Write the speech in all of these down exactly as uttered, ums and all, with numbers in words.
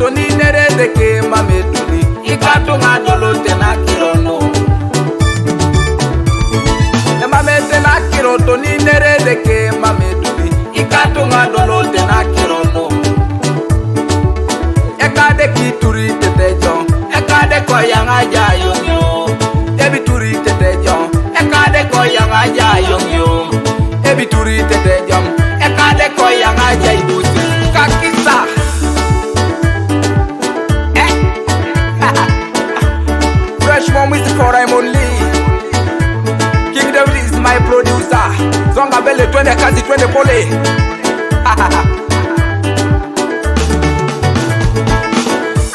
Toni nere de ke mame tuli, ikatu nga dolo tena kirono. E mame tena kiro, toni nere de ke mame tuli, ikatu nga dolo tena kirono. E ka de ki turi tete jon, e ka de ko yanga ja yongyo. E bi turi tete jon, e ka de ko yanga ja yongyo. E bi turi tete jon, e ka de ko yanga ja ibusi. Kakisa. Eh? Fresh more music for Raymond Lee. King David is my producer. Zonga bele twende kazi, twende pole.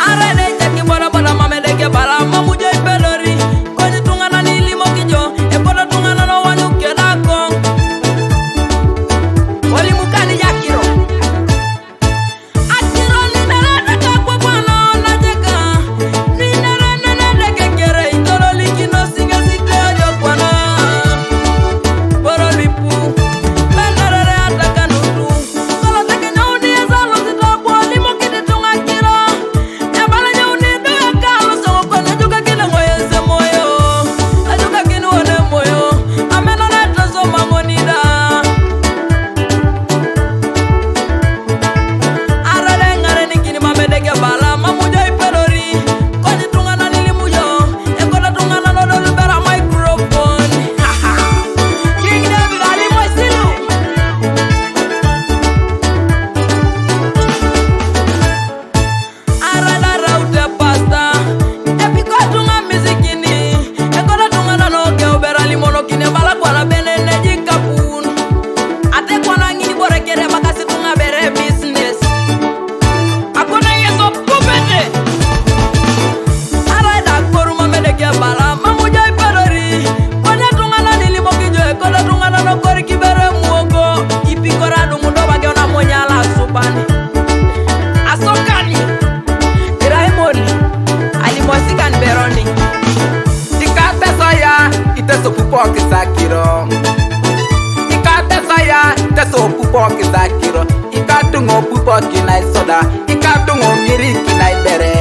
Arede jaki bora bora mame deke bala mamu joi pelori. Koni tungana ni limo kijo, e kodo tungana no wanyu keda kong. Wali mukani jakiro. Akiro ni nere deke kwa bwana na jeka. Ni nere nene deke kere itoro liki no singa sike ojo kwana. Boro lipu. Bendere ataka nutu. Kolo teke nyauni eza lo sita kwa limo kiti tunga kiro. E bala nyauni do ya kalo songo kone juga kina ngoye se moyo. Ajuga kina one moyo. Ameno na tozo mangonida. Arare ngare ni kini mame deke bala mamu joi pelori. Koni tungana ni limu yo. E kodo tungana no dolu bera microphone. King David Ali Mwesilu. Arada raute pasta. E piko tunga mizikini. E kodo tungana no ke obera limono kine bala kwa la bene ne jikapun. Ate kwana ngini bore kere bakasi tunga bere business. Akona yeso kupete. Arada koru mame deke bala mamu joi pelori. Kone tungana ni limo kijo e kodo tungana no kori kibere muogo. Ipi kora dungu do bage ona monyala supani. Asokani. Raymond. Ali mosikan beroni. Ikate saya, ite so pupo kisakiro. Ikate saya, ite so pupo kisakiro. Ikatungo pupo kinai soda. Ikatungo ngiri kinai bere.